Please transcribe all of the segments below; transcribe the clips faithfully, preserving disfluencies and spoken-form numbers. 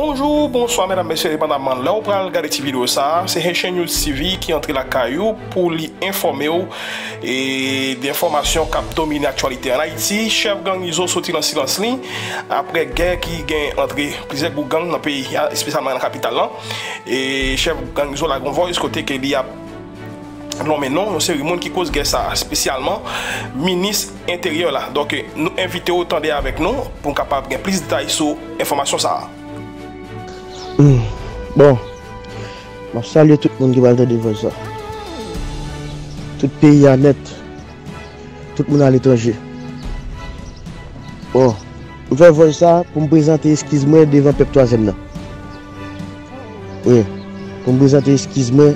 Bonjou, bonswa, medam, mesye, depandaman lè w pral gade ti videyo sa a, se Haitian News T V ki antre lakay ou pou li enfòme w e de enfòmasyon k ap domine aktyalite ann Ayiti. Chèf gang Izo soti nan silans li apre gè ki gen antre plizyè gwoup gang nan peyi a, espesyalman nan kapital lan. E chèf gang Izo lage yon voice kote ke li ap nonmen non yon seri moun ki koz gè sa a, espesyalman minis enteryè la. Donk, nou envite w tande avèk nou pou n kapab gen plis detay sou enfòmasyon sa a. Hmm. Bon, m ap salye tout moun ki pral tande vòy sa. Tout peyi a nèt, tout moun aletranje. Bon, m fè vòy sa pou m prezante eskiz mwen devan pèp twazyèm nan. Wi, pou m prezante eskiz mwen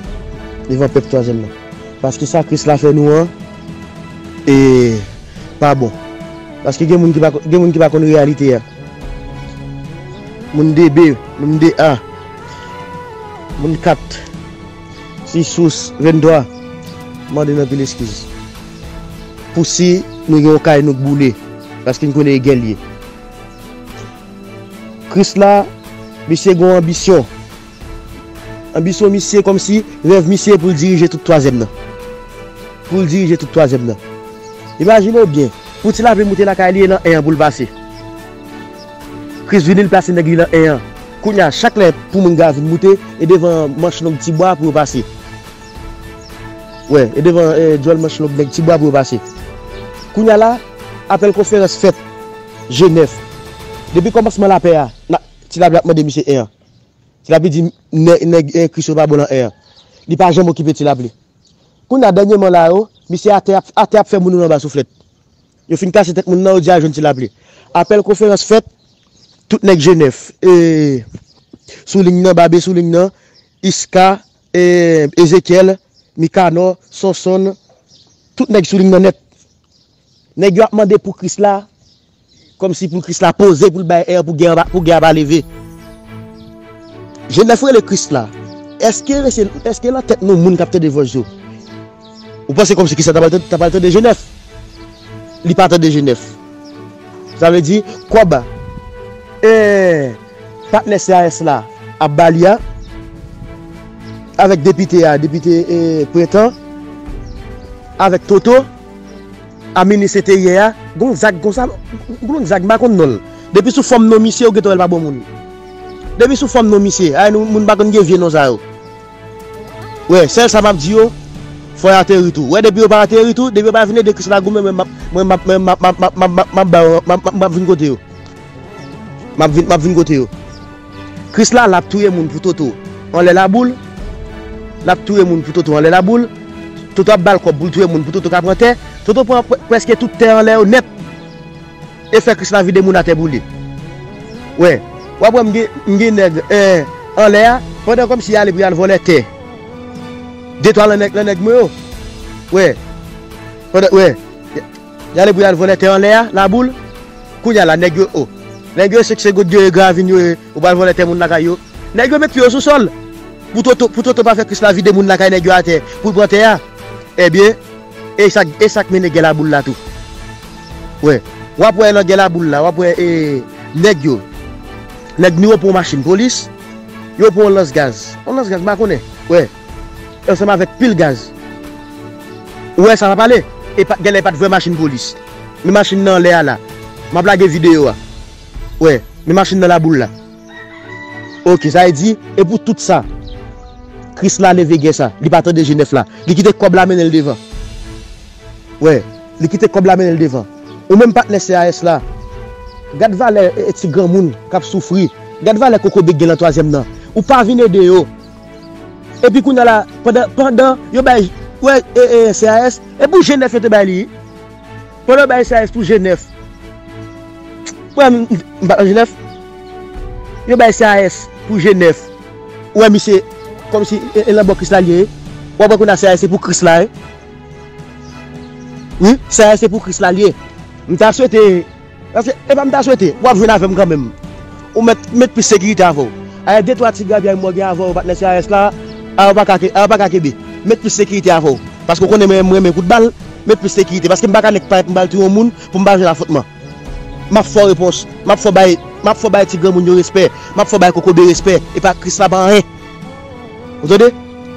devan pèp twazyèm nan. Paske sa Kris la fè nou an, e pa bon. Paske gen moun ki pa, gen moun ki pa konn reyalite a. Moun de B, moun de A, moun kat, sis, sous, venntwa, mande n anpil eskiz. Pou si nou gen yon kay nou k boule, paske n konnen e gè l ye. Kris la, misye gen yon anbisyon. Anbisyon misye kòmsi rèv misye pou l dirije tout twazyèm nan. Pou l dirije tout twazyèm nan. Imajine w byen, pou Ti Lapli moute lakay li e nan en an pou l pase. Kris vini, l plase nèg li nan en an. Kounye a, chak lè pou moun gra vin moute, e devan manch long Ti Bwa pou yo pase. Wè, e devan, e, djòl manch long nèg Ti Bwa pou yo pase. Kounye a la, apèl konferans fèt, G nèf. Depi kòmansman lapè a, na, Ti Lapli ap mande misye en an. Ti Lapli di nè-, nèg, e, Kris yo pa bon nan en an. Li pa janm okipe Ti Lapli. Kounye a dènyèman la yo, misye atè ap, atè ap fè moun yo anba souflèt. Yo fin kase tèt moun nan, yo di al jwenn Ti Lapli. Apèl konferans fèt, tout nèg G nèf, e, sou liy nan, Babe sou liy nan, Iska, e, Ezekyèl, Mikanò, Sonsonn, tout nèg sou liy nan nèt. Nèg yo ap mande pou Kris la, kòmsi pou Kris la poze, pou l bay èr, pou gè a pa, pou gè a pa leve. G nèf rele Kris la. Èske, èske nan tèt nou moun k ap tande vòs yo? Ou panse kòmsi Kris la ta pral tande, ta pral tande G nèf? Li pa tande G nèf. Sa vle di, kòb, e, patnè C A S la ap ba li a, avèk depite a, depite, e, Prentan, avèk Toto, a minis enteryè a, gon zag konsa, gon zag m pa konn non l. Depi sou fòm non misye, ou gentan wè l pa bon moun. Depi sou fòm non misye, ay nou, moun pa konn gen vye non sa yo. Wè, sèl sa m ap di yo, fò y ateri tou. Wè, depi yo pa ateri tou, depi yo pa vin ede Kris la goumen, mwen m ap, mwen m ap, mwen m ap, m ap, m ap, m ap, m ap, m ap, m ap, m ap vin kote yo. M ap vin, m ap vin kote yo. Kris la, l ap touye moun pou Toto anlè laboul. L ap touye moun pou Toto anlè laboul. Toto ap ba l kòb pou l touye moun pou Toto ka pran tè. Toto pran prè-, prèske tout tè anlè yo nèt. E fè Kris la vide moun atè pou li. Wè. W ap wè m gen, m gen nèg, eh, anlè a, pandan kòmsi y ale pou y al vòlè tè. De twa lan nèg, lan nèg mwen yo. Wè. Pandan, wè. Y ale pou y al vòlè tè anlè a, laboul. Kounye a la, nèg yo, o. Nèg yo, se, se goud yo ye, gravin yo ye, ou pral vòlè tè moun lakay yo. Nèg yo met pye yo sou sòl. Pou Toto, pou Toto pa fè Kris la vide moun lakay nèg yo atè, pou l pran tè a. Ebyen, e sa, e sa k mennen gè laboul la tou. Wè, w ap wè nan gè laboul la, w ap wè, e, nèg yo. Nèg nou yo pran yon machin polis, yo pran yon lans gaz. Yon lans gaz, m pa konnen. Wè. Ansanm avèk pil gaz. Ou wè sa m ap pale? E pa, genlè e pa t vrè machin polis. Men machin nan anlè a la. M ap lage videyo a. Wè, men machin nan laboul la. Oke, sa vle di, e pou tout sa, Kris la leve gè sa. Li pa tande G nèf la. Li kite kòb la mennen l devan. Wè, li kite kòb la mennen l devan. Ou menm patnè C A S la, gad valè, e, e, ti granmoun k ap soufri. Gad valè kokobe k gen lan twazyèm nan. Ou pa vin ede yo. Epi kounye a la, pandan, pandan yo bay, wè, e, e, C A S, e pou G nèf yo te bay li. Pandan yo bay C A S pou G nèf. Wè, m, m pa nan G nèf. Yo bay C A S pou G nèf. Ou wè misye, kòmsi, e, e, lan bò Kris la l ye. W ap wè kounye a C A S se pou Kris la, wi. Wi, C A S se pou Kris la l ye. M ta swete, paske, e pa m ta swete, w ap jwenn avè m kanmenm. Ou mèt, met plis sekirite avè w. Ayè, de twa ti grabyay mò gen avè w, patnè C A S la, a yo pa ka ke-, a yo pa ka kenbe. Met plis sekirite avè w. Paske w konnen mwen, mwen renmen kout bal, met plis sekirite. Paske m pa ka nèk parèt m pral touye yon moun pou m pa jwenn afwontman. M ap fè w repons, m ap fè w bay, M ap fè w bay ti granmoun yo respè. M ap fè w bay kokobe respè. E pa Krisla pa anyen. Ou tande?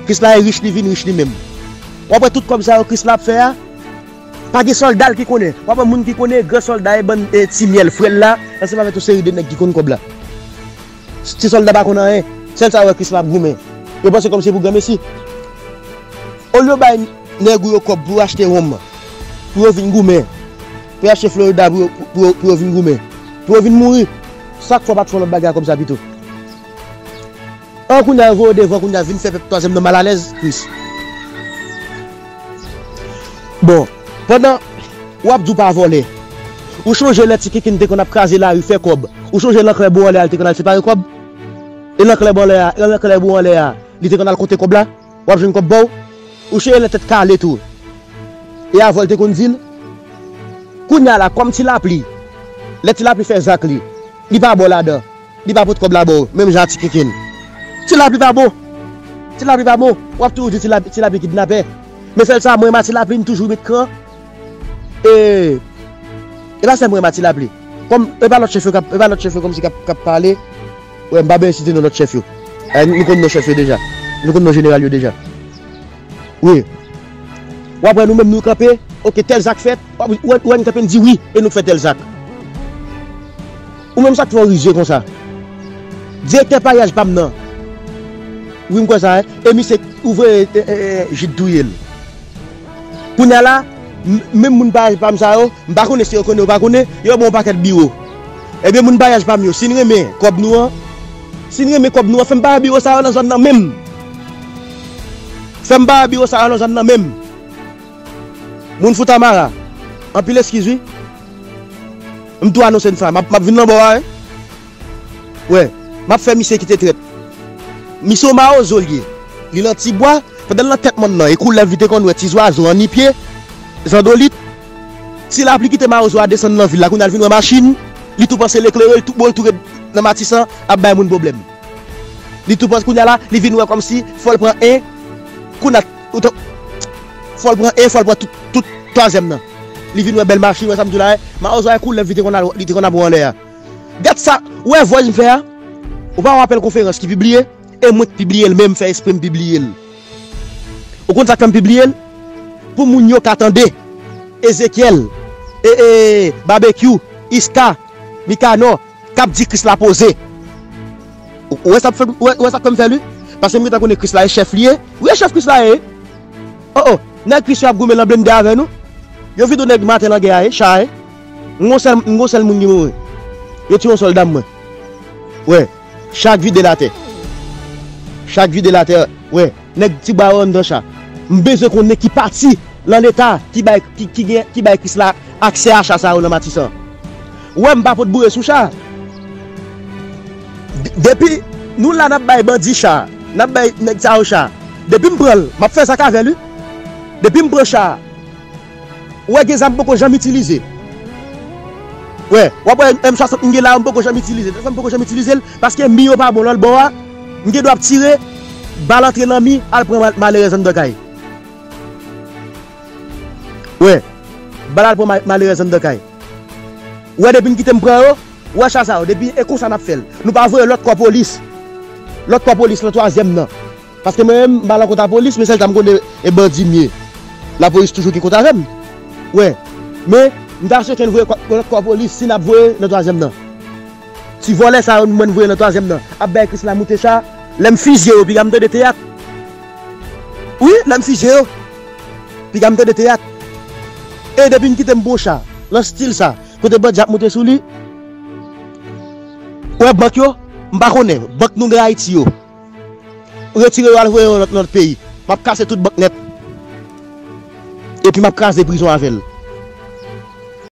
Krisla e rich, li vin rich li menm. W ap wè tout kòb sa yo Krisla ap fè a, pa gen sòlda l ki konnen. W ap wè moun ki konnen, gran sòlda e bann, e, ti myèl frè l la, ansanm avèk yon seri de nèg ki konn kòb la. Ti sòlda pa konn anyen. Sèl sa yo wè Krisla ap goumen. Yo panse kòmsi se pou granmesi. Olye yo bay nèg ou yo kòb pou yo achte wonm, pou yo vin goumen, pou yo achte Florida, pou yo, pou yo, pou yo vin goumen, pou yo vin mouri. Sa k fè w pa t fè yon lòt bagay a kòb sa pito? An, kounye a yo voye w devan, kounye a vin fè pèp twazyèm nan malalèz, Kris. Bon, pandan w ap di w pa vòlè, ou chonje lè Ti Kinkin te konn ap kraze lari fè kòb? Ou chonje Lanklè Bò Anlè a, li te konn al separe kòb? E Lanklè Bò Anlè a, Lanklè Bò Anlè a, li te konn al konte kòb la? W ap jwenn kòb ba w? Ou chonje lè Tèt Kale tou, e avè w l te konn di l? Kounye a la, kòm Ti Lapli, lè Ti Lapli fè zak li, li pa ba w ladan. Li pa pot kòb la ba w, menm jan a Ti Kinkin. Ti Lapli pa bon. Ti Lapli pa bon. W ap toujou di Ti Lapli, Ti Lapli kidnapè. Men sèl sa, mwen, m a Ti Lapli, m toujou met kran. E, e pa sèl mwen, m a Ti Lapli. Kòm, e pa lòt chèf yo k ap, e pa lòt chèf yo kòmsi k ap, k ap pale. Wè, m pa bezwen site non lòt chèf yo. E, nou konn non chèf yo deja. Nou konn non jeneral yo deja. Wi. W ap wè nou menm nou kanpe, oke, tèl zak fèt, w ap, w ap, w ap kanpe n di wi, e nou k fè tèl zak. Ou menm sa k fè w rizye konsa? Direktè paryaj pa m nan. Wi, m kwè sa, e, e misye ouvre, e, e, e, Jid touye l. Kounye a la, m, menm moun paryaj pa m sa yo, m pa konnen si yo konnen ou pa konnen, yo ban w pakèt biwo. Ebyen, moun paryaj pa m yo, si n renmen kòb nou an, si n renmen kòb nou an, fè m bay biwo sa yo nan zòn nan menm. Fè m bay biwo sa yo nan zòn nan menm. Moun Fontamara, anpil eskiz wi. M tou anonse n sa, m ap, m ap vin nan bò a, wi. Wè, m ap fè misye kite trèt. Misye yon mawozo l ye. Li nan ti bwa, pandan l nan tèt mòn nan, e koulèv li te konn wè, ti zwazo, annipye, zandolit. Ti Lapli kite mawozo a desann nan vil la, kounye a l vin wè machin, li tou panse l eklere, li tou, bon, l tou ret nan Matisan, ap bay moun pwoblèm. Li tou panse kounye a la, li vin wè kòmsi fò l pran en, kounye a, ou t-, fò l pran en, fò l pran tout, tout twazyèm nan. Li vin wè bèl machin, wè sa m di w la, wè, mawozo a e koulèv li te konn al, li te konn ap wè anlè a. Gad sa, ou wè vòy m fè a? Ou pa wè apèl konferans ki pibliye? E mwen k pibliye l menm, fè espre m pibliye l. Ou konn sa k fè m pibliye l? Pou moun yo ka tande. Ezekyèl, e, e, Babekyou, Iska, Mikanò, k ap di Kris la poze. Ou, ou wè sa k fè, ou wè, ou wè sa k fè m fè l, wi? Paske m gentan konnen Kris la e chèf li ye. Wi, e chèf Kris la ye. O, o, nèg Kris yo ap goumen nan blende avè nou. Yo vide yon nèg maten nan gè a, e, cha, e. M gon sèl, m gon sèl moun ki mouri. Yo tiye yon sòlda m, mwen. Wè, cha k vide l atè. Cha k vide l atè, wè. Nèg ti bwa yo anndan cha. M bezwen konnen ki pati nan Leta ki bay, ki, ki gen, ki bay Kris la aksè a cha sa yo nan Matisan. Wè, m pa pot boure sou cha. D-, depi nou la n ap bay bandi cha, n ap bay nèg sa yo cha. Depi m pran l, m ap fè zak avè l, wi. Depi m pran cha, ou wè gen zam m poko janm itilize. Wè, w ap wè M swasant m gen la yo m poko janm itilize. Sa m poko janm itilize l, paske mi yo pa bon lòt bò a. M gen dwa ap tire, bal antre nan mi, al pran mal-, malerèz anndan kay. Wè, bal al pran ma-, malerèz anndan kay. Wè, depi n kite m pran yo, wè cha sa yo, depi e konsa n ap fè l. Nou pa voye lòt kò polis. Lòt kò polis nan twazyèm nan. Paske mwen menm, m pa nan kont a polis, men sèl sa m konnen, e bandi m ye. Lapolis toujou gen kont avè m. Wè. Men, m ta swete n voye kò, lòt kò polis, si n ap voye nan twazyèm nan. Ti vòlè sa yo, mwen voye nan twazyèm nan. Ap bay Kris la moute cha. Lè m fizye yo, piga m tande teyat. Wi, lè m fizye yo, piga m tande teyat. E depi n kite m bon cha, nan stil sa, kote bandi ap moute sou li. Wè bank yo, m pa konnen. Bank nou gen Ayiti yo. Retire yo al voye yo nan lòt, nan lòt peyi. M ap kase tout bank nèt. Epi m ap kraze prizon avè l.